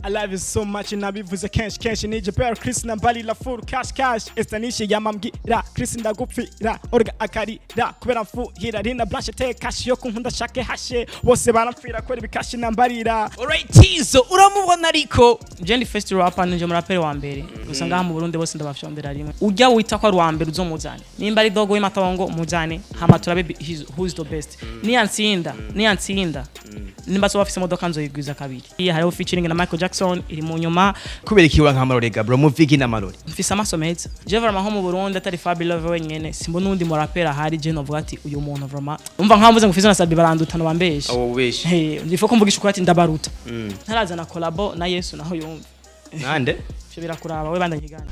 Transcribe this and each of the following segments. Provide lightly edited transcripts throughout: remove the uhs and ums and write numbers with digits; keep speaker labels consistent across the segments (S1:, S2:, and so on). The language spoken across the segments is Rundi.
S1: I love you so much, nabivuze kenshi kenshi. Nije Bear Chris na mbalila full cash cash. Estanishe yamambwira Chris ndagupfira orga akarira kubera mfuhira rina blanche te cash yo kunkunda shake hashe bose baramfira kubera ibikashi nambarira.
S2: Alright, Tizo uramubona ariko.
S3: Je ndi first rapper, nije muraperi wa mbere gusa ngaha mu Burundi, bose ndabafyondera rimwe. Ujya wita ko ari uwa mbere uzomuzane, nimba ari dogo w'imatongo muzane, hama turabe who is the best. Niyansinda, niyansinda, nimba so bafise imodoka nzoyigwiza kabiri. Iya hariho featuring na Michael Jackson iri mu nyuma.
S2: Kubera ikiwa nk'amarore ga bro, muvigi n'amarore.
S3: Mfise amaso meza. Je vraiment nko mu Burundi atari Fabi Love wenyene, simbona uwundi muraperi ahari je novuga ati uyu muntu vraiment. Umva, nkamvuze ngo Fizzo na Sabi barandutana, bambeshe.
S2: Abo beshi.
S3: Hey, ndifo ko mvugisha ukuri ati ndabaruta. Ntarazana collabo na Yesu naho yumva.
S2: Nande?
S3: Ivyo birakuraba we, bandanye igana.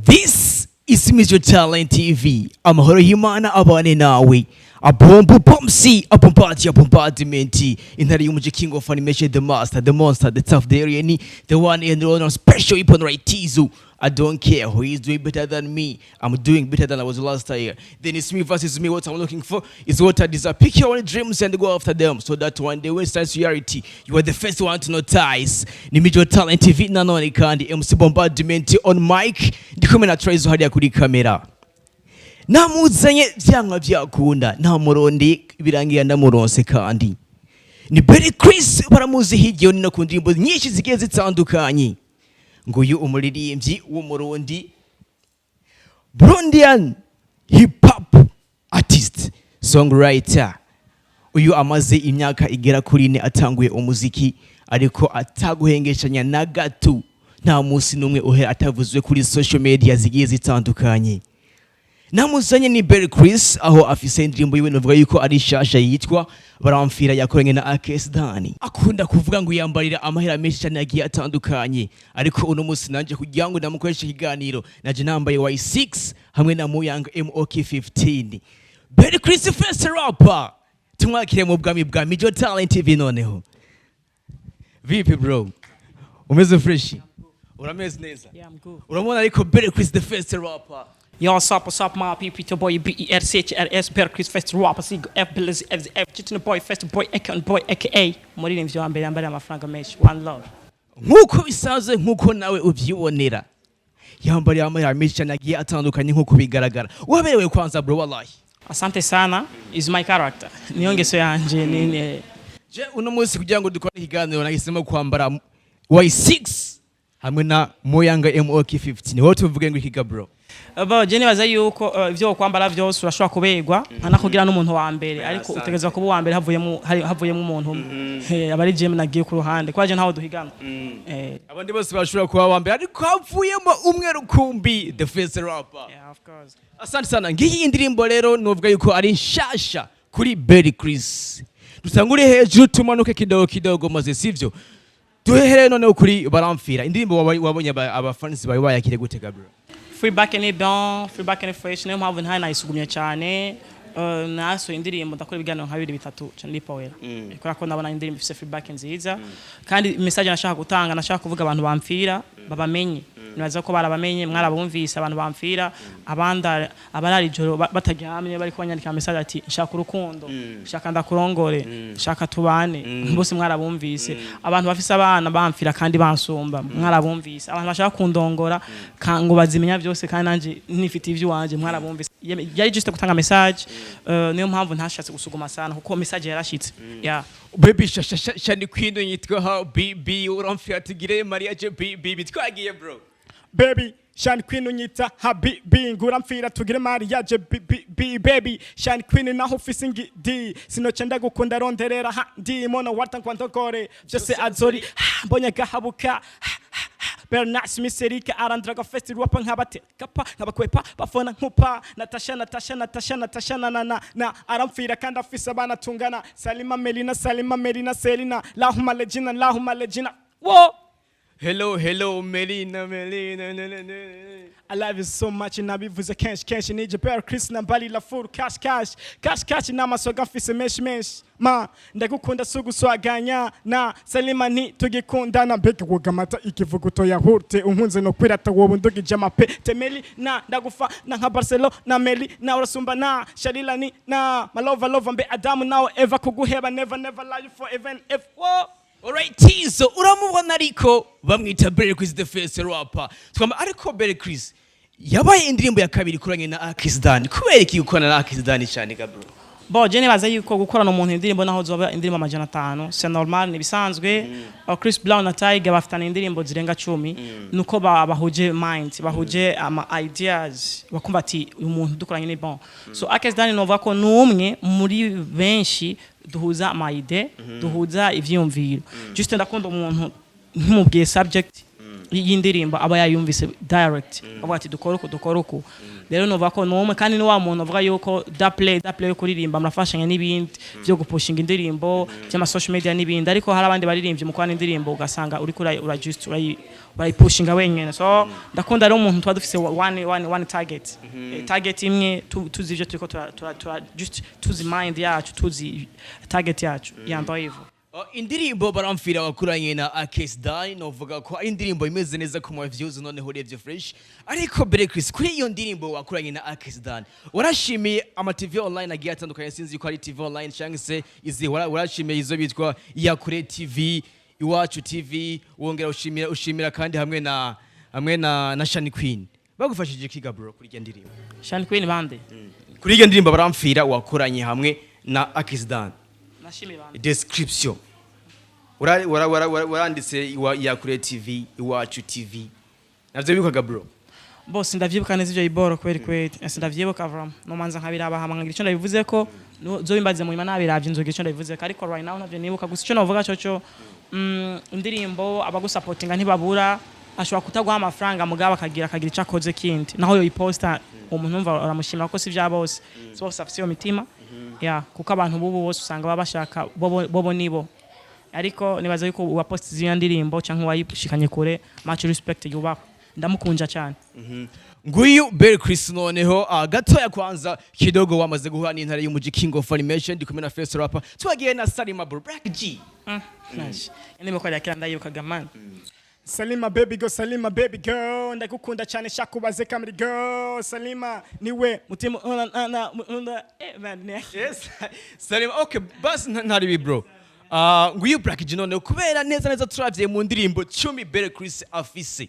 S2: This is Mr. Talent TV. Amahoro y'Imana abane nawe. Abombo bomsi, abombati abombardiment. Intare y'umuji, king of animation, the master, the monster, the tough, the alien, the one and only special weapon, right Tizo. I don't care who is doing better than me. I'm doing better than I was last year. Then it's me versus me. What I'm looking for is what I desire. Pick your own dreams and go after them so that one day when it starts reality, you are the first one to notice. Ni Mijo Talent TV nanone kandi MC Bombardiment on mic. Ndi kumwe na Trezo hariya kuri kamera. Namuzanye vyanka vyakunda, nta murundi birangira ndamuronse kandi. Ni Berry Chris, baramuzi hirya no hino ku ndirimbo nyinshi zigiye zitandukanye. Nguyu umuririmbyi w'Umurundi, Burundian hip hop artist, songwriter. Uyu amaze imyaka igera kuri 4 atanguye umuziki, ariko ataguhengeshanya na gato, nta munsi n'umwe uhera atavuzwe kuri social media zigiye zitandukanye. Namuzanye ni Berry Chris, aho afise indirimbo yiwe novuga yuko ari shasha yitwa Baramfira, yakoranye na Akes Dani. Akunda kuvuga ngo yambarira amahera menshi cyane agiye atandukanye, ariko uno munsi nanje kugira ngo ndamukoreshe ikiganiro naje nambaye Y6 hamwe na Muyanga MOK15. Berry Chris, first rapper, tumwakire mu bwami bwa Mijo Talent TV. Noneho vipi bro, umeze fresh, urameze neza?
S3: Yeah, I'm good.
S2: Uramubona ariko Berry Chris, the first rapper.
S3: Yo, what's up, my people? It's your boy B E R C H R S, Bear Chris First Rapper, C F B L Z F Z F, Chitin Boy, First Boy, Econ Boy, aka umuririmbyi wa mbere yambariye amafaranga menshi. One love.
S2: Nk'uko bisanzwe, nk'uko nawe ubyibonera, yambariye amahera menshi cyane agiye atandukanye. Nk'uko bigaragara, waberewe kwanza bro, wallahi.
S3: Asante sana, is my character. Niyo ngeso yanje ni
S2: Je uno munsi kugira ngo dukore ikiganiro nahisemo kwambara Y6 hamwe na Moyanga MOK15. Wowe tuvuge ngo ikiga bro?
S3: Bo je nibaza yuko ivyo kwambara vyose urashobora kuberwa nkanakugira n'umuntu wa mbere, ariko utegerezwa kuba uwa mbere havuyemo havuyemo umuntu umwe. Aba ari je nagiye ku ruhande kwa je ntaho duhigana.
S2: Abandi bose bashobora kuba wa mbere, ariko havuyemo umwe rukumbi, the first rapper.
S3: Yeah, of course.
S2: Asante sana. Ngiyi indirimbo rero nuvuga yuko ari nshasha kuri Berry Chris. Dutangure hejuru tumanuke kidogo kidogo, maze sivyo duhere noneho kuri Baramfira. Indirimbo wabonye abafansi bawe bayakire gute ga bro?
S3: Feedback ni bon, feedback ni fresh, niyo mpamvu ntaye nayisugumye cyane. Nasohoye indirimbo, ndakora ibiganiro nka bibiri bitatu cyane ndipowera, kubera ko ndabona indirimbo ifise feedback nziza kandi message nashaka gutanga, nashaka kuvuga abantu bamfira babamenye. Nibaza ko barabamenye, mwarabumvise abantu bamfira, abandi abarara ijoro bataryamye bariko banyandikira message ati nshaka urukundo, nshaka ndakurongore, nshaka tubane, bose mwarabumvise. Abantu bafise abana bamfira kandi bansumba, mwarabumvise. Abantu bashaka kundongora ngo bazimenya byose kandi nanje nifitiye ivy'iwanje, mwarabumvise. Yari juste gutanga message, niyo mpamvu ntashatse gusuguma sana kuko message yarashitse, yeah.
S2: Baby shasha shasha ni kwino yitwa ha BB uramfira tugire mariage BB twagiye bro.
S1: Baby Shani Queen unyita habibi, ngura mfira tugire mariage BB. Baby Shani Queen, naho ufise ingidi sinoce ndagukunda, ronderera handi mono wata nkwandogore vyose azori mbonye gahabuka. Bernard Smith Erika arandraga festi rapa nkabate kapa nkabakwepa bafona nkupa Natasha Natasha Natasha Natasha na na na na aramfira kandi afise abana tungana Salima Melina Salima Melina Selina Lahuma Legina Lahuma Legina wo.
S2: Hello, hello, Melina, Melina, na, na, na.
S1: I love you so much, nabivuze kenshi kenshi. Nije Bell Chris na mbali la full cash, cash, cash, cash, n'amasoga mfise menshi menshi. Ma ndagukunda suguswaganya na Salima nti tugikundana. Mbega woga amata ikivuguto yahurte, unkunze no kwirata, wowe ndugije amape temeli na ndagufa na nka Barcelona na Meli na urasumba na Shalila ni na malova lova mbe Adamu nawe Eva kuguheba, never, never lie forever and ever. Whoa.
S2: Alright, Tizo uramubona, ariko bamwita Berry Chris, the first rapper. Twamba ariko Berry Chris yabaye indirimbo ya kabiri ikoranye na Akis Dan. Kubera iki gukorana na Akis Dan cyane ga, bro?
S3: Bon, je nibaza yuko gukorana umuntu indirimbo, naho zoba indirimbo 500, c'est normal, ni bisanzwe. Chris Brown na Tiger bafitanye indirimbo zirenga 10. Nuko bahuje mind, bahuje ama ideas, bakumva ati uyu muntu dukoranye ni bon. So Akes Dan novuga ko numwe muri benshi duhuza ama idée, duhuza ivyiyumviro. Juste ndakunda umuntu ntumubwiye subject y'indirimbo aba yayumvise direct, avuga ati dukore uku, dukore uku. Rero nuvuga ko numwe kandi ni wa muntu avuga yuko da play yo kuririmba murafashanya n'ibindi byo gupushinga indirimbo by'ama social media n'ibindi. Ariko hari abandi baririmbye mukorana indirimbo, ugasanga uri kuri ura just urayipushinga wenyene. So ndakunda rero umuntu tuba dufise one target, target imwe, tuzi ivyo turiko tura just tuzi mind yacu, tuzi target yacu yambaye hivyo.
S2: Oh, indirimbo Baramfira wakuranye na Akes Dan, novuga ko ari indirimbo imeze neza ku ma views, noneho urebye fresh. Ariko Berry Chris, kuri iyo ndirimbo wakuranye na Akes Dan, warashimiye ama TV online agiye atandukanye. Sinzi ko ari TV online cyangwa se izi, warashimiye izo bitwa Iyakure TV, Iwacu TV, wongera ushimira kandi hamwe na Shani Queen. Bagufashije kiga, bro, kuri iyo ndirimbo?
S3: Shani Queen bande?
S2: Kuri iyo ndirimbo Baramfira wakoranye hamwe na Akes Dan.
S3: Nashimiye bande?
S2: Description waranditse Iyakure TV, Iwacu TV, navyo bibukaga, bro?
S3: Bose ndavyibuka neza ivyo iboro kweri kweri. Ese ndavyibuka vraiment, nomanza nkabiraba hama nkagira ico ndabivuze ko zobimbaze mu nyuma nabiravye, nzogira ico ndabivuze ko. Ariko right now ntavyo nibuka. Gusa ico novuga coco, indirimbo abagusapotinga ntibabura. Ashobora kutaguha amafaranga, mugabo akagira ico akoze kindi, naho yoyiposta umuntu umva uramushimira, ko si vya bose, si bose afise iyo mitima ya, kuko abantu bubu bose usanga baba bashaka bobo bobo nibo. Ariko nibaza yuko uwaposta ziriya ndirimbo canke uwayishikanye kure, much respect, yubahwe, ndamukunja cyane.
S2: Nguyu Berry Chris. Noneho gatoya kwanza kidogo wamaze guhura n'intare y'umuji, King of Animation. Ndi kumwe na First Rapper, twagiye na Salima, bro, Black G.
S3: Naje indirimbo ko yakira ndayibukaga, man.
S1: Salima baby girl, Salima baby girl, ndagukunda cyane, shaka ubaze kamera girl. Salima niwe
S3: mutima una na una man ne.
S2: Yes, Salima. Okay, basi ntari bro. Nguyu Black G. Noneho kubera neza neza turavye mu ndirimbo 10 Berry Chris afise,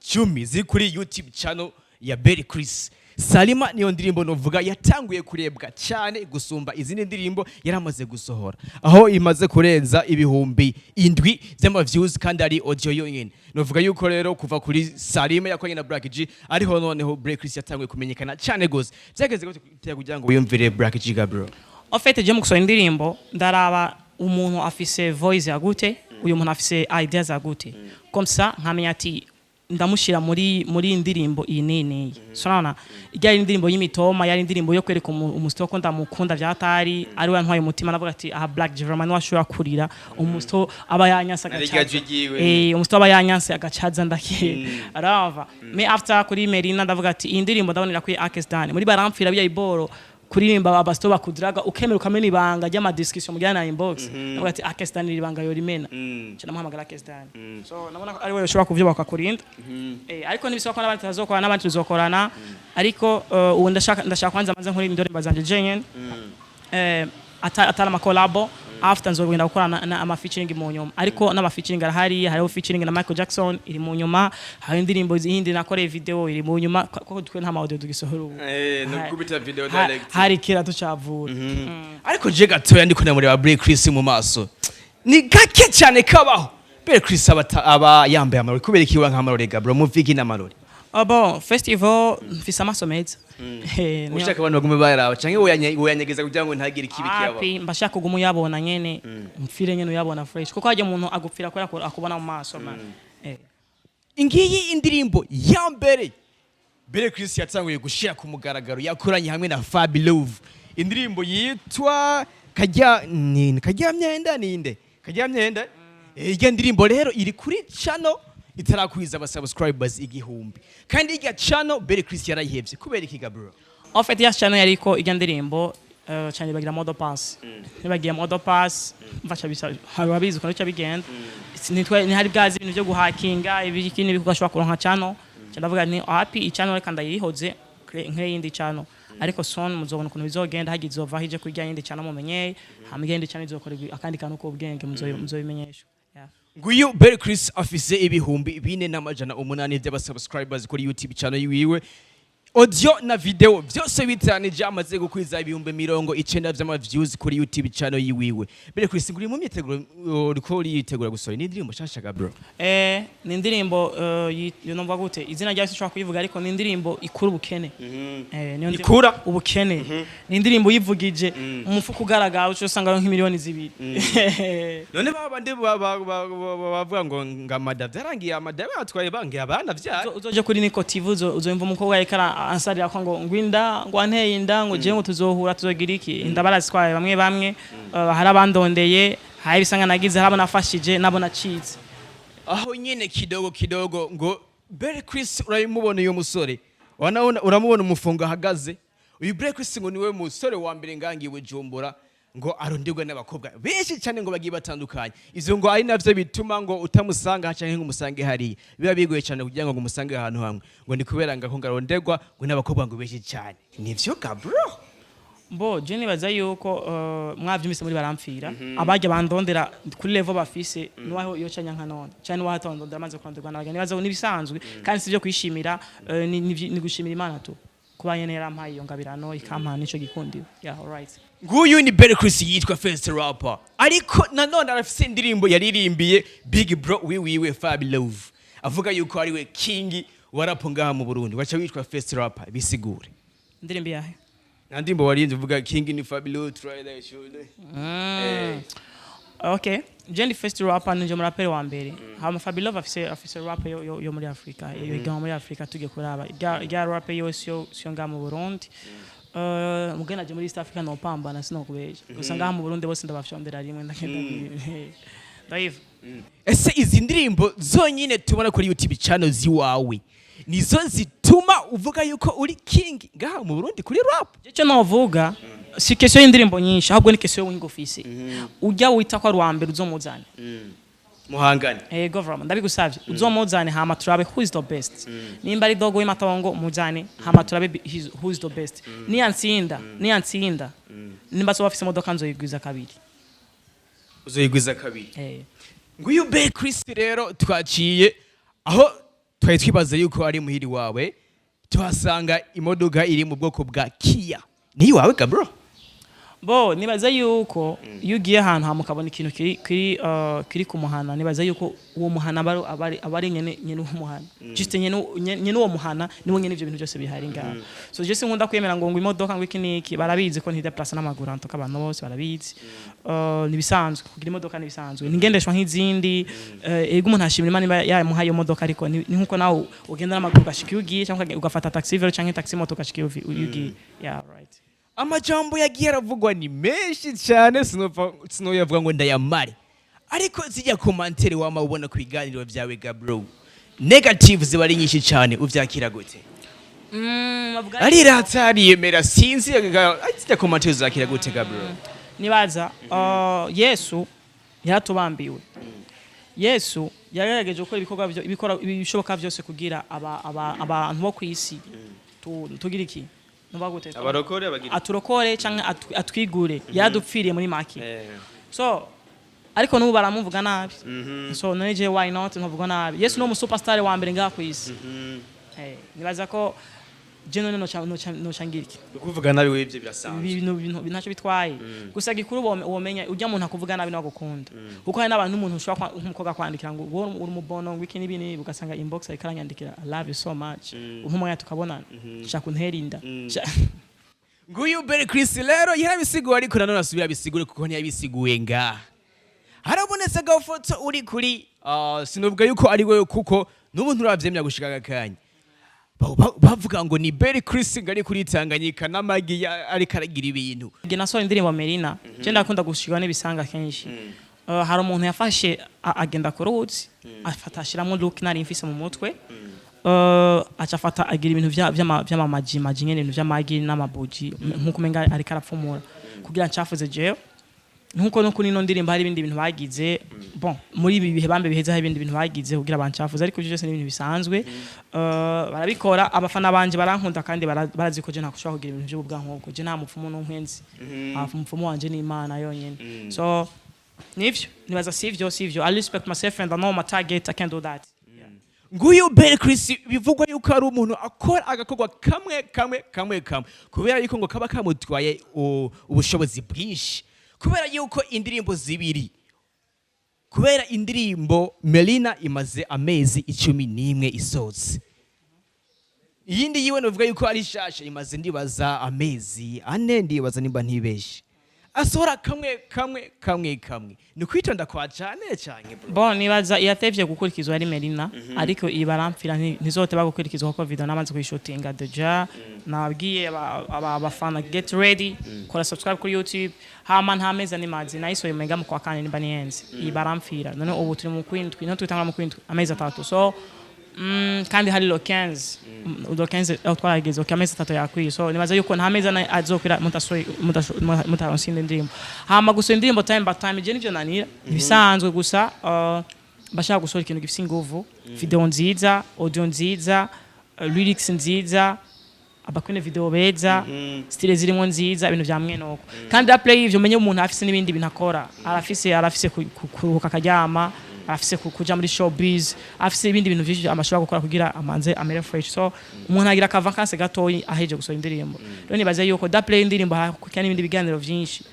S2: 10 ziri kuri YouTube channel ya Berry Chris, Salima niyo ndirimbo novuga yatanguye kurebwa cyane gusumba izindi ndirimbo yaramaze gusohora, aho imaze kurenza 7000 by'ama views kandi ari audio yonyine. Novuga yuko rero kuva kuri Salima yakoranye na Black G, ariho noneho Berry Chris yatanguye kumenyekana cyane gose. Byageze gute kugira ngo wiyumvire Black G ga, bro?
S3: En fait, je mu gusohora indirimbo ndaraba umuntu afise voice ya gute, uyu muntu afise ideas za gute, comme ça nkamenya ati ndamushira muri indirimbo iyi n'iyi n'iyi. So naona yari indirimbo y'imitoma, yari indirimbo yo kwereka umusito ko ndamukunda vyatari ari we yantwaye umutima. Navuga ati aha Black G vraiment niwe ashobora kurira umusito aba yanyanse
S2: Naryo
S3: agacaza.
S2: jwi ryiwe.
S3: Umusito aba yanyanse agacaza ndakiye arava. Mais after kuri Merina ndavuga ati iyi ndirimbo ndabonera kuri Akes Dan muri Baramfira biya iboro kuririmba abasito bakudiraga ukemera ukamena ibanga ry'ama discussion mujyana na inbox. Ndavuga ati Akes Dan iri banga yorimena, nca ndamuhamagara Akes Dan. So ndabona ko ari we ushobora kuvyubaka akakurinda. Ariko ntibisaba ko n'abandi tutazokorana, n'abandi tuzokorana. Ariko ubu ndashaka kwanza manze nkora indirimbo zanje jenyene, atari ama collabo. After nzogenda gukorana na ama featuring mu nyuma. Ariko n'ama featuring arahari, hariho featuring na Michael Jackson iri mu nyuma, hari indirimbo zindi nakoreye video iri mu nyuma, kuko twe nta ma audio tugisohora ubu.
S2: No gukubita video direct.
S3: Hari kera tucavura.
S2: Ariko je gatoya ndiko ndamureba Berry Chris mu maso, ni gake cyane kabaho Berry Chris aba yambaye amarori. Kubera iki nk'amarori ga, bro? Muviki n'amarori.
S3: Oh, bon, festival mfise amaso meza.
S2: Ushaka abantu bagume bayaraba canke woyanyegeza kugira ngo ntagire ikibi kiyaba?
S3: Api, mbashaka kuguma uyabona nyene, mfire nyene uyabona fresh, kuko hajya umuntu agupfira kubera ko akubona mu maso, man.
S2: Ngiyi indirimbo ya mbere Berry Chris yatanguye gushira ku mugaragaro yakoranye hamwe na Fabi Love, indirimbo yitwa Kajya ni Kajya myenda ninde Kajya myenda. Irya ndirimbo rero iri kuri channel itarakwiza aba subscribers 1000, kandi irya channel Bel Chris yarayihevye. Kubera iki ga, bro?
S3: En fait, ya channel yariko irya ndirimbo, cyane bagira mot de passe, nibagiye mot de passe, mfasha bisa ababizi ukuntu cyo bigenda. Nitwe ntihari bwazi ibintu byo guhakinga ibiki n'ibiki ugashobora kuronka channel. Nca ndavuga ni happy i channel, reka ndayihoze nkire yindi channel, ariko soon muzobona ukuntu bizogenda, hagize izova hije kurya yindi channel mumenyeye, hama yindi channel izokora akandi kantu k'ubwenge, muzobimenyesha. Yeah.
S2: Nguyu Bel Chris afise 4800 by'aba subscribers kuri YouTube channel yiwiwe. Audio na video byose bitanije amaze gukwiza 90,000 vy'ama views kuri YouTube channel yiwiwe. Bel Chris, nguri mu myiteguro, uriko uritegura gusohora indirimbo nshasha ga, bro?
S3: Ni indirimbo, numva gute izina ryayo sinshobora kuyivuga, ariko ni indirimbo ikura ubukene. Niyo ndirimbo-
S2: Ikura?
S3: Ubukene. Ni indirimbo uyivugije umufuko ugaragara uca usanga nk'imiliyoni 2.
S2: None babandi bavuga ngo ngamada vyarangiye, amada batwaye bangiye abana vya
S3: Uzoje kuri Niko TV, uzomva umukobwa ariko ansarira ko ngo inda, ngo anteye inda, ngo jewe ngo tuzohura tuzogira iki, inda barazitwaye bamwe bamwe. Hari abandondeye, hari ibisanga nagize, hari abo nafashije nabo nacitse.
S2: Aho nyene kidogo kidogo ngo Bel Chris, urabimubona uyu musore, wanabona, uramubona umufungo ahagaze. Uyu Bel Chris ngo niwe musore wa mbere ngangiye Bujumbura ngo aronderwe n'abakobwa benshi cyane ngo bagiye batandukanye. Ivyo ngo ari navyo bituma ngo utamusanga canke ngo umusange hariya, biba bigoye cyane kugira ngo umusange ahantu hamwe, ngo ni kubera ngo aronderwa ngo n'abakobwa ngo benshi cyane. Nivyo ga, bro?
S3: Bo je nibaza yuko mwavyumvise muri baramfira abajya bandondera kuri level bafise, nuwaho iyo canya nka none cyane nuwaho atondondera amaze kuronderwa n'abageni. Nibaza ngo nibisanzwe kandi sivyo kwishimira, ni gushimira Imana tu kuba nyene yarampaye iyo ngabirano, ikampa nico gikundiro. Yeah, alright.
S2: Nguyu ni Bel Chris yitwa First Rapper, ariko nanone arafise indirimbo yaririmbiye Big Bro wiwiwe Fabi Love, avuga yuko ariwe king wa rap ngaha mu Burundi, waca witwa First Rapper. Bisigure.
S3: Indirimbo yahe?
S2: Nta ndirimbo warinze uvuga king ni Fabi Love, try that should.
S3: Okay, je ndi first rapper, nije muraperi wa mbere. Hama Fabilove afise rap yo muri Afrika, yo igama muri Afrika. Tugiye kuraba irya rap yose yo ngaha mu Burundi. Mugena je muri East Africa no pambana, sinokubesha. Gusa ngaha mu Burundi bose ndabafyondera rimwe, ndagenda ndayiva.
S2: Ese izi ndirimbo zonyine tubona kuri YouTube channel ziwawe nizo zituma uvuga yuko uri king ngaha mu Burundi kuri rap?
S3: Icyo novuga si question y'indirimbo nyinshi, ahubwo ni question y'ubuhinga ufise. Ujya wita ko ari uwa mbere, uzomuzane.
S2: Muhangane.
S3: Ego, vraiment ndabigusavye, uzomuzane hama turabe who is the best. Nimba ari dogo w'imatongo, muzane hama turabe who is the best. Niyansinda, nimba so bafise imodoka, nzoyigwiza kabiri.
S2: Uzoyigwiza kabiri?
S3: Eh.
S2: Nguyu Bel Chris rero, twaciye aho twari twibaza yuko ari muhiri wawe, tuhasanga imodoka iri mu bwoko bwa Kia. Ni iwawe ga, bro?
S3: Bo nibaza yuko iyo ugiye ahantu hama ukabona ikintu kiri ku muhana, nibaza yuko uwo muhana aba ari nyene uwo muhana, juste nyene uwo muhana niwo nyene ivyo bintu byose bihari ngaho. So je sinkunda kwemera ngo imodoka, ngo iki niki. Barabizi ko ntideplace n'amaguru, antuka abantu bose barabizi. Nibisanzwe kugira imodoka, nibisanzwe ntigendeshwa nk'izindi. Ego, umuntu ashimira Imana iba yamuhaye iyo modoka, ariko ni nkuko nawe ugenda n'amaguru ugashika iyo ugiye, cyangwa ugafata taxi vélo cyangwa taxi moto ugashika iyo ugiye. Yeah, right.
S2: Amajambo yagiye aravugwa ni menshi cyane, sinoyavuga ngo ndayamare, ariko zijya commentaire wama ubona ku biganiro byawe ga, bro, negative ziba ari nyinshi cyane, uvyakira gute?
S3: Bavuga
S2: Ariratsa, ariyemera, sinzi zijya commentaire uzakira gute ga, bro?
S3: Nibaza Yesu yaratubambiwe. Yesu yagerageje gukora ibikorwa ibikora ibishoboka byose kugira abantu bo ku isi tugira iki? Numva gute?
S4: Abarokore bagira
S3: Aturokore canke atwigure. Yaradupfiriye muri make. So ariko n'ubu baramuvuga nabi, so none je why not ntuvuga nabi? Yesu ni umu superstar wa mbere ngaha ku isi. Nibaza ko je none noca ngira iki?
S2: Kuvuga nabi webye birasanzwe.
S3: Ibintu ntacyo bitwaye. Gusa gikuru womenya ujya muntu akuvuga nabi nawe agukunda, kuko hari n'abantu, umuntu ushobora nk'umukobwa kwandikira ngo wowe uri umubono, ngo iki n'ibi n'ibi, ugasanga inbox ariko aranyandikira "I love you so much, umpa tukabonana, shaka untera inda."
S2: Nguyu Bel Chris rero yarabisiguye, ariko nanone asubira abisigure kuko ntiyabisiguye. Ngaha harabonetse agafoto uri kuri, sinovuga yuko ari wewe kuko n'ubu nturavyemera gushika aka kanya. Bavuga ngo ni Bel Chris ngo ari kuri Tanganyika n'amagi ariko aragira ibintu.
S3: Nge nasohora indirimbo Merina, je ndakunda gushirwa n'ibisanga kenshi. Hari umuntu yafashe agenda ku ruzi, afata ashiramo look nari mfise mu mutwe. Aca afata agira ibintu vy'amamaji maji nyene, ibintu vy'amagi n'amabuji, nkuko umenga ariko arapfumura kugira ncafuze jewe, nkuko no kuri ino ndirimbo hari ibindi bintu bagize. Bon, muri ibi bihe bambe biheze hari ibindi bintu bagize kugira bancafuze, ariko ivyo byose ni ibintu bisanzwe. Barabikora. Abafana banje barankunda kandi barazi ko je ntakushobora kugira ibintu by'ubwanko, je nta mupfumu n'umpenzi. Umupfumu wanje ni Imana yonyene. So nivyo nibaza, sivyo. I respect myself and I know my target. I can't do that. Yeah.
S2: Nguyu Bel Chris, bivugwa yuko ari umuntu akora agakorwa kamwe kamwe kamwe kamwe, kubera yuko ngo kaba kamutwaye ubushobozi bwinshi, kubera yuko indirimbo zibiri, kubera indirimbo Melina imaze amezi 11 isohotse, iyindi yiwe novuga yuko ari shasha imaze, ndibaza, amezi 4, ndibaza nimba ntibeshe. Asohora kamwe kamwe kamwe kamwe, ni kwitonda kwa cane cane, bro.
S3: Bon, nibaza iyatevye gukurikizwa ari Melina, ariko iyi Barampfira ntizoteba gukurikizwa kuko video namaze kuyishutinga déjà. Nabwiye abafana get ready, kora subscribe kuri YouTube. Hama nta mezi animazi nayisohoye mega mu kwa kane nimba niyenze iyi Barampfira. None ubu turi mu kwindwi, no twitangura mu kwindwi, amezi 3. So kandi hari le 15, le 15 aho twarageze. Okay, amezi 3 yakwiye. So nibaza yuko nta mezi 4 azokwira mutasohoye, mutaronse indi ndirimbo. Hama gusohora indirimbo time by time, je nivyo nanira ibisanzwe gusa. Bashaka gusohora ikintu gifise inguvu, video nziza, audio nziza, lyrics nziza, abakune video beza, style zirimo nziza, ibintu vya mwenoko. Kandi après ivyo menye umuntu afise n'ibindi bintu akora, arafise kuruhuka akaryama, arafise kuja muri showbiz, afise ibindi bintu vyinshi amashobora gukora kugira amanze amere fresh. So umuntu agira aka vacances gatoyi aheje gusohora indirimbo. Rero nibaze yuko d'après indirimbo hakurikira n'ibindi biganiro vyinshi.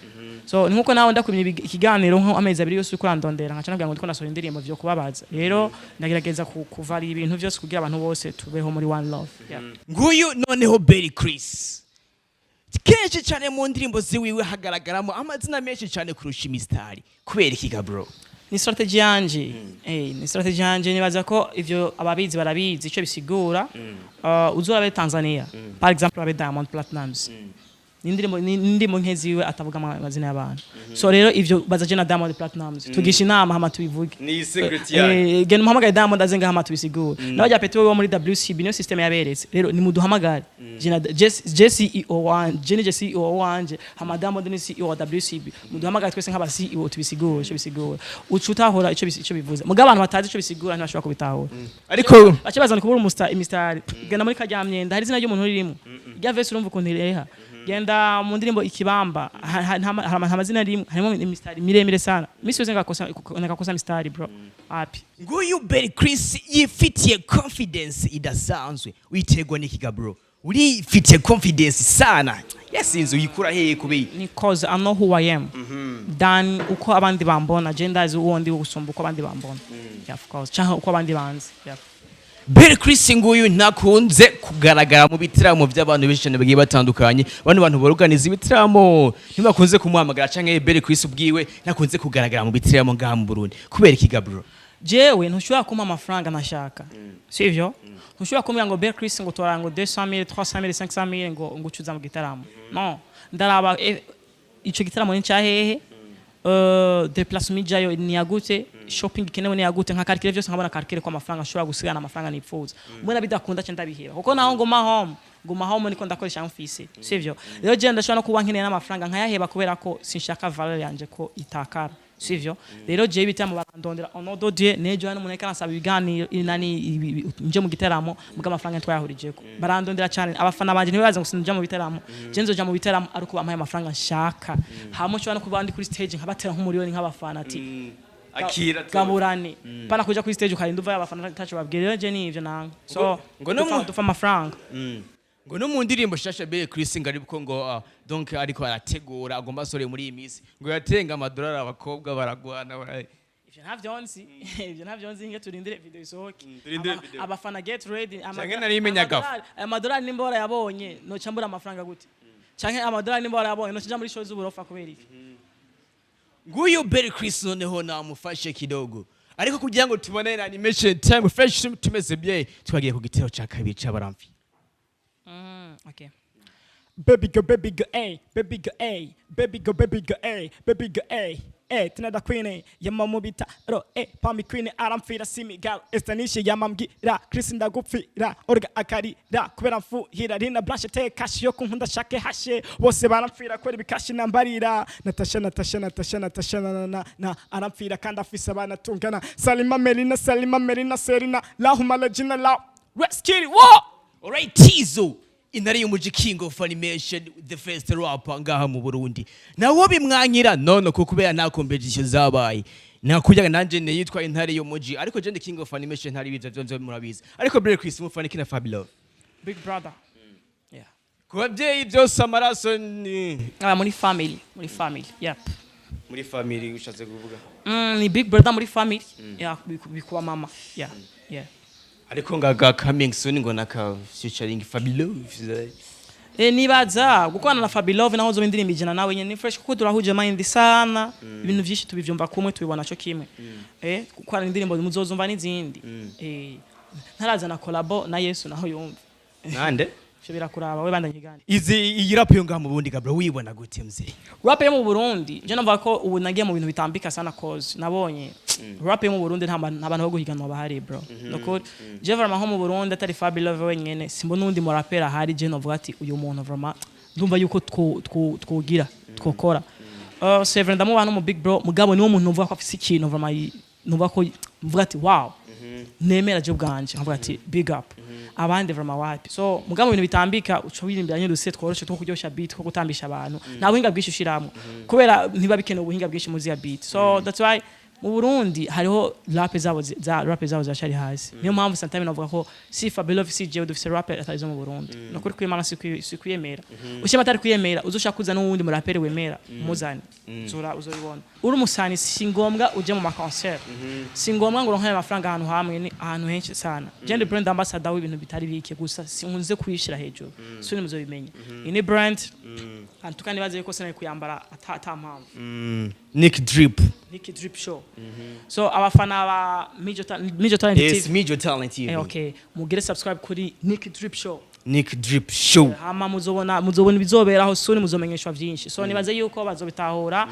S3: So ni nkuko nawe ndakwimye ikiganiro nko amezi 2 yose uriko urandondera, nkaca nabwira ngo ndiko nasohora indirimbo, vyo kubabaza. Rero ndagerageza kuvari ibintu vyose kugira abantu bose tubeho muri one love, yeah.
S2: Nguyu noneho Bel Chris, kenshi cyane mu ndirimbo ziwiwe hagaragaramo amazina menshi cyane kurusha imisitari. Kubera iki ga, bro?
S3: Ni strategy yanje, ni strategy yanje. Nibaza ko ivyo ababizi barabizi ico bisigura. Uzorabe Tanzania, par exemple, abe Diamond Platnumz, ni indirimbo nkeziwe atavuga amazina y'abantu. So rero ivyo bazaje na Diamond Platnumz tugisha inama hama tubivuge.
S2: Ni secret.
S3: Genda umuhamagare Diamond aze ngaha hama tubisigure. N'abajya Petro wo muri WCB, niyo system yaberetse. Rero nimuduhamagare, je na je CEO wanje, je ni CEO wanje, hama Diamond ni CEO wa WCB. Muduhamagare twese nk'aba CEO tubisigure ico bisigura. Uca utahura ico bivuze. Mugabo abantu batazi ico bisigura ntibashobora kubitahura.
S2: Ariko
S3: bace bazana kubura umusta imistari. Genda muri kajya myenda, hari izina ry'umuntu ririmo rya verse, urumva ukuntu ireha. Genda mu ndirimbo Ikibamba, hari amazina rimwe, harimo imistari miremire sana. Misi yose ngakosa mistari, bro, api.
S2: Nguyu Bel Chris yifitiye confidence idasanzwe. Witerwa n'iki ga, bro? Urifitiye confidence sana, yasinze uyikura hehe? Kubera
S3: Ni 'cause I know who I am than uko abandi bambona. Je ndazi uwo ndi gusumba uko abandi bambona, yeah, of course, canke uko abandi banzi, yeah.
S2: Bel Chris nguyu ntakunze kugaragara mu bitaramo by'abantu benshi cyane bagiye batandukanye. Bano bantu boruganiza ibitaramo ntibakunze kumuhamagara, canke Bel Chris ubwiwe ntakunze kugaragara mu bitaramo ngaha mu Burundi. Kubera iki ga, bro?
S3: Jewe ntushobora kumpa amafaranga ntashaka, sivyo? Ntushobora kumbwira ngo Bel Chris, ngo tora ngo 200,000, 300,000, 500,000, ngo ucuza mu gitaramo. No ndaraba ico gitaramo ni cyahehe, déplacement ijayo ni yagute, shopping ikenewe ni yagute, nka calculer vyose, nkabona calculer ko amafaranga ashobora gusigana, amafaranga nipfuza. Mbona bidakunda ce ndabiheba, kuko naho nguma home, nguma home niko ndakoresha mfise, sivyo? Rero je ndashobora no kuba nkeneye n'amafaranga nkayaheba kubera ko sinshaka valeur yanje ko itakara, sivyo? Rero je ibitaramo barandondera, au nom de Dieu. Nejo hano umuntu ariko aransaba ibiganiro inani nje mu gitaramo, muga amafaranga twayahurijeko. Barandondera cyane abafana banje, ntibaze ngo sinja mu bitaramo. Je nzoja mu bitaramo ariko bampaye amafaranga nshaka. Hamwe nshobora no kuba ndi kuri stage nkabatera nk'umuriyoni nk'abafana ati
S2: Akira.
S3: Gaburane pana kuja kuri stage ukarinda uva abafana taco babwira. Rero je nivyo nanga so
S2: Ngo no
S3: dufa amafaranga.
S2: Ngo no mu ndirimbo shasha Bel Chris ngo ariko ngo donc ariko arategura, agomba asore muri iyi minsi, ngo yatenga amadolari, abakobwa baragwana
S3: Ivyo ntavyo nzi. Nge turindire video isohoke.
S2: Turindire video.
S3: Abafana get ready.
S2: Canke nari imenye gafu.
S3: Aya madolari nimba warayabonye, noca mbura amafaranga gute? Canke amadolari nimba warayabonye, noca nja muri show z'uburofa kubera iki?
S2: Nguyu Bel Chris noneho namufashe kidogo, ariko kugira ngo tubone na animation time fresh tumeze bien, twagiye ku gitero ca kabiri c'abaramfi.
S3: Okay.
S1: Baby go, baby go, ay, baby go, ay, baby go, baby go, ay, baby go, ay. Tina da Queen yama mu bitaro, Pami Queen aramfira simigal Estanishe yamambwira Chris ndagupfira Orga akarira kubera mfuhira Rina Blanche te kashi yo kunkunda shake hashe bose baramfira kubera ibikashi nambarira Natasha Natasha Natasha Natasha na na na na aramfira kandi afise abana tungana Salima Melina Salima Melina Serina Lahuma Lejina la. Let's get it, whoa.
S2: Alright, Tizo intare y'umuji, king of animation, the first rapper ngaha mu Burundi. Nawo bimwankira none ko kubera nta competition zabaye, nakujyaga nanje niyitwa intare y'umuji, ariko je ndi king of animation, ntari biza byo murabizi. Ariko Bel Chris, mufana kina Fabilove?
S3: Big brother, yeah.
S2: Ku babyeyi byose amaraso ni
S3: Ah, muri family, muri family, yep.
S2: Muri family ushatse kuvuga?
S3: Ni big brother muri family, yeah, bikuba mama, yeah.
S2: Ariko ngaga coming soon ngo naka featuring Fabilove.
S3: Nibaza gukorana na Fabilove naho zo indirimbo 100 nawe nyene ni fresh kuko turahuje mind sana, ibintu byinshi tubivyumva kumwe, tubibona cyo kimwe. Gukorana indirimbo muzozumva n'izindi. Ntarazana collabo na Yesu naho yumva.
S2: Nande?
S3: Ivyo birakuraba we, bandanye gani.
S2: Izi iyi rap yo ngaha mu Burundi, Gabro, wibona gute mzee?
S3: Rap yo mu Burundi, je numva ko ubu nagiye mu bintu bitambika sana, cause nabonye rap yo mu Burundi nta bantu bo guhiganwa bahari, bro. Nukuri je vraiment nko mu Burundi atari Fabilove wenyene simbona undi mu rapper ahari je novuga ati uyu muntu vraiment ndumva yuko twogira twokora. C'est vrai, ndamubaha no mu big bro, mugabo niwo muntu numva ko afise ikintu vraiment numva ko mvuga ati wow, nemera je ubwanje nkavuga ati big up. Abandi vraiment wapi. So mugabo ibintu bitambika uca wiririmbira nyine uduse tworoshe two kuryosha beat, two gutambisha abantu, nta buhinga bwinshi ushiramwo kubera ntiba bikenewe ubuhinga bwinshi muzi ya beat. So that's why mu Burundi hariho rap zabo za rap zabo ziracari hasi. Niyo mpamvu sometimes navuga ko si Fabilove si jewe dufise rap atari zo mu Burundi. Nukuri kwimana si kwiyemera, ushema atari kwiyemera, uzoshaka kuza n'uwundi muraperi wemera muzane uzora uzobibona. Uri umusani si ngombwa uje mu ma concert, si ngombwa ngo uronke ayo mafaranga ahantu hamwe, ni ahantu henshi sana. Je ndi brand ambassador w'ibintu bitari bike, gusa sinkunze kuyishira hejuru, so nimuzobimenya. Iyi ni brand antuka nibaze yuko sinari kuyambara ata mpamvu.
S2: Nick Drip.
S3: Nick Drip Show. So abafana ba Major Talent TV.
S2: Major Talent TV.
S3: Okay, mugire subscribe kuri Nick Drip Show.
S2: Nick Drip Show.
S3: Hama muzobona ibizoberaho soon, muzomenyeshwa byinshi. So nibaze yuko bazobitahura,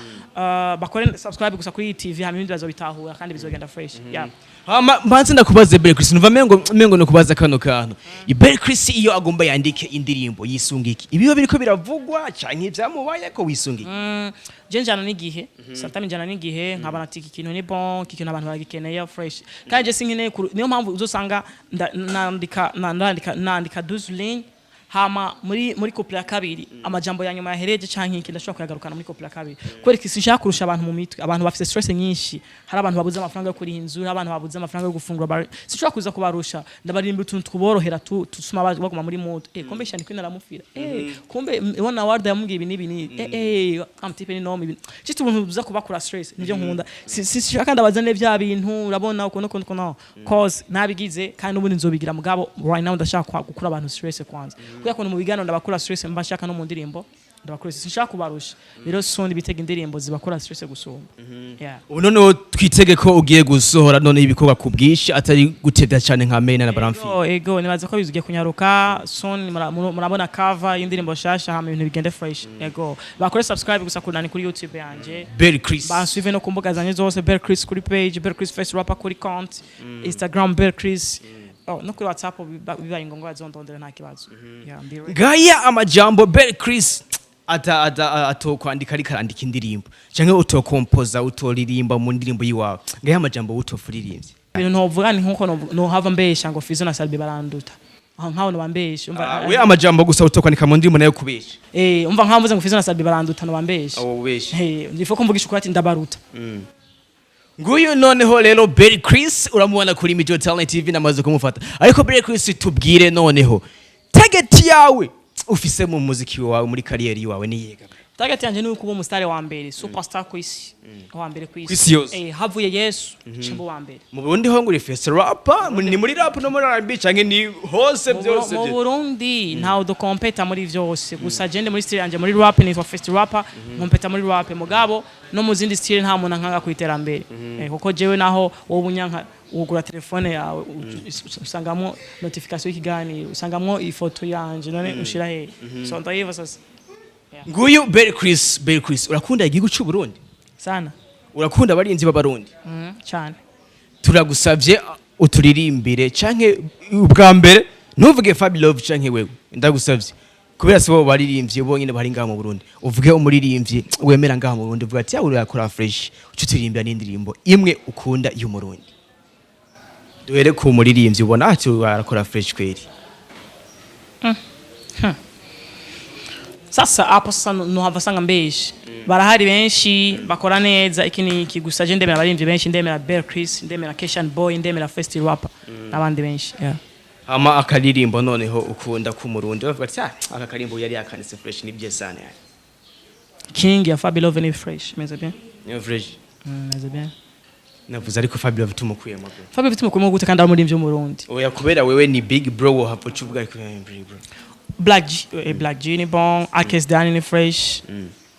S3: bakore subscribe gusa kuri iyi TV, hama ibindi bazobitahura kandi bizogenda fresh, yeah.
S2: Hama mbanze ndakubaze, Bel Chris, numva mengo nokubaza kano kantu. Bel Chris iyo agomba yandike indirimbo yisunga iki? Ibiba biriko biravugwa canke ivyamubaye ko wisunga iki?
S3: Je njana n'igihe, sometimes njana n'igihe nkabona ati iki kintu ni bon, iki kintu abantu baragikeneye fresh, kandi je sinkeneye niyo mpamvu uzosanga nandika 12 lignes, hama muri couplet ya kabiri amajambo ya nyuma yahereje canke iki ndashobora kuyagarukana muri couplet ya kabiri, kubera iki? Sinshaka kurusha abantu mu mitwe. Abantu bafite stress nyinshi, hari abantu babuze amafaranga yo kuriha inzu, hari abantu babuze amafaranga yo gufungura, sinshobora kuza kubarusha. Ndabaririmba utuntu twuborohera tutuma baguma muri mood. Kumbe Shani Queen aramufira, kumbe ibona Warda yamubwiye ibi n'ibi n'ibi, amtipe ni nome ibi, just ubuntu buza kubakura stress nivyo nkunda. Sinshaka ndabazane bya bintu urabona ukuntu ukuntu ukuntu, cause nabigize kandi n'ubundi nzobigira, mugabo right now ndashaka gukura abantu stress kwanza, kubera ko mu biganiro ndabakura stress, mba nshaka no mu ndirimbo ndabakura stress. Sinshaka kubarusha rero, soon bitega indirimbo zibakura stress gusumba, yeah.
S2: Ubu noneho twitege ko ugiye gusohora none ibikorwa ku bwinshi, atari gutevya cyane nka Mena na Baramfi?
S3: Ego, nibaza ko bizugiye kunyaruka soon. Murabona cover y'indirimbo shasha, hama ibintu bigende fresh. Ego, bakore subscribe gusa kunani kuri YouTube yanje.
S2: Bel Chris.
S3: Bansuive no ku mbuga zanje zose, Bel Chris kuri page, Bel Chris Face Rapper kuri compte Instagram, Bel Chris, oh, no kuri WhatsApp bibaye ngombwa bazondondera, nta kibazo. Yeah, ndi ready.
S2: Ngaya amajambo Bel Chris ata ata atokwandika ariko arandika indirimbo canke utokompoza utoririmba mu ndirimbo yiwawe, ngaya amajambo utofuririmbye?
S3: Ibintu ntovuga ni nkuko nohava mbesha ngo Fizo na Salbi baranduta. Aho nkaho nobambesha, umva.
S2: We amajambo gusa utokwandika mu ndirimbo nayo kubesha?
S3: Umva, nkaho mvuze ngo Fizo na Salbi baranduta, nobambesha.
S2: Abo ubesha.
S3: Ndifo ko mvugisha ukuri ati ndabaruta.
S2: Nguyu noneho rero Bel Chris uramubona kuri Mijo Talent TV, namaze kumufata. Ariko Bel Chris, tubwire noneho target yawe ufise mu muziki wawe, muri carrière yawe ni yega?
S3: Target yanje ni ukuba umusitari wa mbere, superstar ku isi, wa mbere ku isi.
S2: Kw'isi yose.
S3: Havuye Yesu cimbo wa mbere.
S2: Mu Burundi ho ngo uri first rapper, ni muri rap no muri R&B canke ni hose? Byose?
S3: Mu Burundi ntawe dukompeta muri vyose, gusa je ndi muri style yanje muri rap nitwa first rapper, nkompeta muri rap, mugabo no mu zindi style nta muntu ankanga ku iterambere. Kuko jewe naho wowe unyanka ugura telefone yawe usangamo notification y'ikiganiro, usangamo ifoto yanje, none ushira he? So ndayiva sasa.
S2: Nguyu Bel Chris. Bel Chris, urakunda igihugu cy'u Burundi?
S3: Sana.
S2: Urakunda abarinzi b'Abarundi?
S3: Cyane.
S2: Turagusavye uturirimbire, canke ubwa mbere ntuvuge Fabi Love canke wewe, ndagusavye, kubera si bo baririmbyi bonyine bari ngaha mu Burundi. Uvuge umuririmbyi wemera ngaha mu Burundi, uvuga ati yawe urakora fresh, uce turirimbira n'indirimbo imwe ukunda y'Umurundi. Duhere ku muririmbyi ubona ati arakora fresh kweri.
S3: Sasa hapo sasa nohava sanga mbeshe, barahari benshi bakora neza iki niki. Gusa je ndemera abarimvyi benshi, ndemera Bell Chris, ndemera Keshan Boy, ndemera Festi Rapper n'abandi benshi, yeah.
S2: Hama akaririmbo noneho ukunda ku Murundi, bavuga ati: "Ah, aka karimbo yari yakanditse fresh, ni bye sana yani."
S3: King ya Fabi Love ni fresh, meze bien.
S2: Niyo fresh?
S3: Meze bien.
S2: Navuze ariko Fabi Love tumukuyemo bro.
S3: Fabi Love tumukuyemo gute kandi ari umuririmbyi w'Umurundi?
S2: Oya, kubera wewe ni big bro, wohava uca ariko big bro.
S3: Black G, Black G ni bon, Akes Dani ni fresh.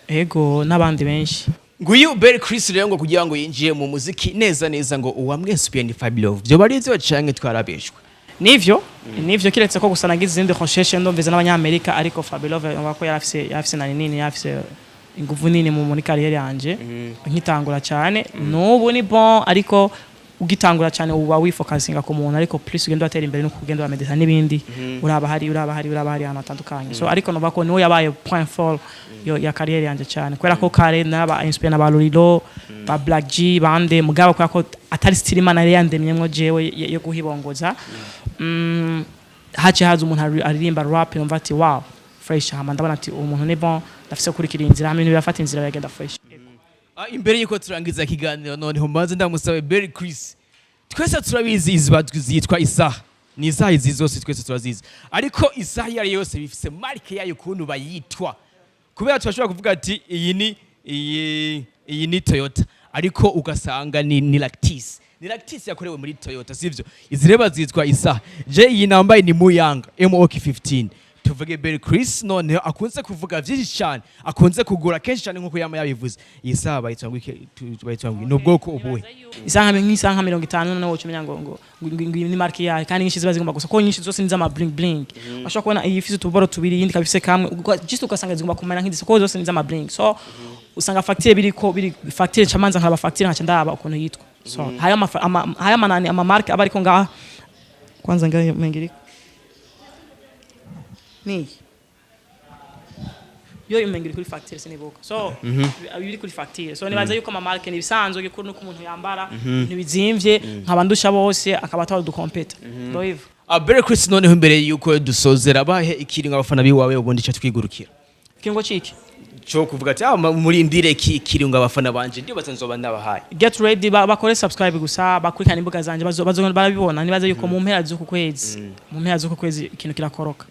S3: Ego, n'abandi benshi.
S2: Nguyu Bell Chris rero, ngo kugira ngo yinjiye mu muziki neza neza, ngo uwamwesubiye ni Fabi Love. Byo bari ivyo canke twarabeshwe?
S3: Nivyo, kiretse ko gusa nagize izindi recherche, ndumviza n'Abanyamerika, ariko Fabi Love umva ko yarafise nani nini, yarafise inguvu nini muri carrière yanje nkitangura cyane. N'ubu ni bon, ariko ugitangura cyane uba wifocusinga ku muntu, ariko plus ugenda watera imbere nuko ugenda uramedita n'ibindi, uraba hari ahantu hatandukanye. So ariko numva ko niwe yabaye point fort ya carrière yanje cyane, kubera ko kare naba inspiré na ba Lolilo, ba Black G, bande, mugabo kubera ko atari style Imana yari yandemyemwo jewe yo guhibongoza, haciye haza umuntu aririmba rap, numva ati: "Wow, fresh." Hama ndabona ati uwo muntu ni bon, ndafise kurikira inzira, hamwe ibintu birafata inzira, biragenda fresh.
S2: Ah, imbere yuko turangiza ikiganiro noneho, mbanze ndamusabe Bell Chris. Twese turabizi izi zitwa isaha, ni isaha izi zose twese turazizi, ariko isaha iyo ari yo yose bifise marque yayo, ukuntu bayitwa, kubera turashobora kuvuga ati iyi ni iyi, iyi ni Toyota, ariko ugasanga ni Lactis, ni Lactis yakorewe muri Toyota, sivyo? Izi rero zitwa isaha. Je iyi nambaye ni Muyanga MOK 15. Tuvuge Bell Chris noneho akunze kuvuga vyinshi cyane, akunze kugura kenshi cyane, nkuko yama yabivuze, iyi saha bayitwa ngo iki? Bayitwa ngo ni ubwoko ubuhe?
S3: Isaha nk'isaha nka 50 noneho uca umenya ngo iyi ni marque yayo, kandi nyinshi ziba zigomba gusa, kuko nyinshi zose ni z'ama bling bling. Bashobora kubona iyi ifise utuboro tubiri, iyindi ikaba ifise kamwe, just ugasanga zigomba kumera nk'izi, kuko zose ni z'ama bling. So usanga facture biriko biri facture, camanza nkaraba facture, nkaca ndaba ukuntu yitwa. So hariyo hariyo amanani, ama marque aba ariko ngaha kwanza ngaho mengiriko niyi yo imenga iri kuri facture, sinibuka. So biri kuri facture. So nibaza yuko ama marque ni ibisanzwe, gikuru nuko umuntu yambara ntibizimvye nkaba ndusha bose, akaba atari dukompeta ndo hivyo.
S2: Bell Chris, noneho imbere yuko dusozera, bahe ikiringo abafana biwawe, ubundi cyo twigurukira.
S3: Ikiringo ciki?
S2: Cyo kuvuga ati: "Ah, murindire ki ikiringo abafana banje, ndibaza nzoba ndabahaye."
S3: Get ready, bakore subscribe gusa, bakurikirana imbuga zanje, bazo barabibona. Nibaza yuko mu mpera z'uku kwezi ikintu kirakoroka.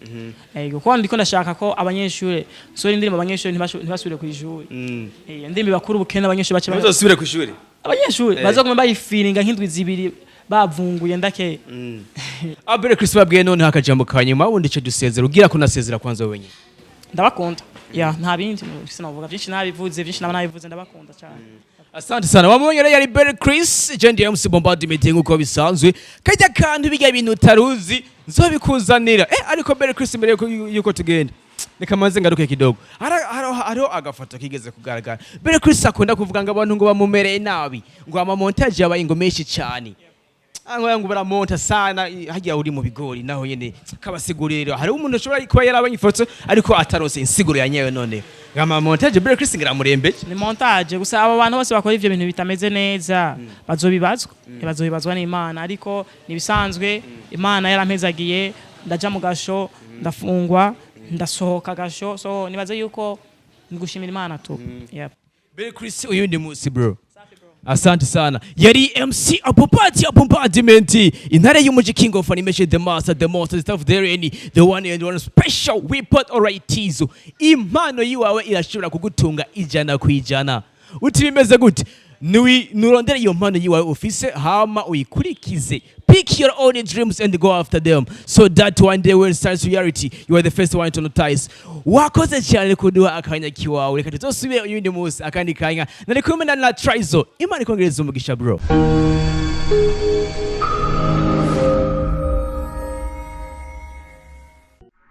S3: Ego, kuko ndiko ndashaka ko abanyeshure sore indirimbo, abanyeshure ntibasubire ku ishuri. Indirimbo bakuru ubukene, abanyeshure bace
S2: Ntibazosubire ku ishuri.
S3: Abanyeshure bazoguma bayifiringa nk'indwi 2 bavunguye ndake.
S2: Bell Chris, babwiye noneho akajambo ka nyuma, ubundi cyo dusezera, ugira ko nasezera kwanza wenyine.
S3: Ndabakunda ya, nta bindi sinavuga byinshi, nabivuze byinshi, naba nabivuze. Ndabakunda cyane.
S2: Asante sana. Wamubonye rero, yari Bell Chris, je ndi MC Bombardiment nkuko bisanzwe. Kajya kandi bijya bintu utaruzi nzobikuzanira. Ariko Bell Chris, mbere yuko tugenda, reka manze ngaruke kidogo. Hariho agafoto kigeze kugaragara. Bell Chris akunda kuvuga ngo abantu ngo bamumereye nabi, ngo ama montage yabaye ngo menshi cyane. Ngo ngo baramonta sana hagiye uri mu bigori, naho nyene kabasigurira. Hari umuntu ashobora kuba yarabonye ifoto ariko atarose insiguro ya nyayo. None ngama montage Bell Chris ngiramurembeje.
S3: Ni montage gusa. Abo bantu bose bakora ivyo bintu bitameze neza bazobibazwa n'Imana, ariko nibisanzwe. Imana yarampezagiye, ndaja mu gasho, ndafungwa, ndasohoka gasho. So nibaze yuko ni gushimira Imana tu, yep.
S2: Bell Chris, uyundi munsi bro. Asante sana. Yari MC Apopati Bombardment, intare y'umuji, king of animation, the master, the monster, the staff there, any the one and one special weapon. Alright, Tizo. Impano yiwawe irashobora kugutunga 100%. Uti bimeze gute? Nui nurondere iyo mpano yiwawe ufise, hama uyikurikize. Pick your own dreams and go after them, so that one day when starts reality, you are the first one to notice. Wakoze cyane kuduha akanya kiwawe. Reka tuzosubire uyundi munsi akandi kanya. Nari kumwe na Trizo. Imana ikongereza umugisha bro.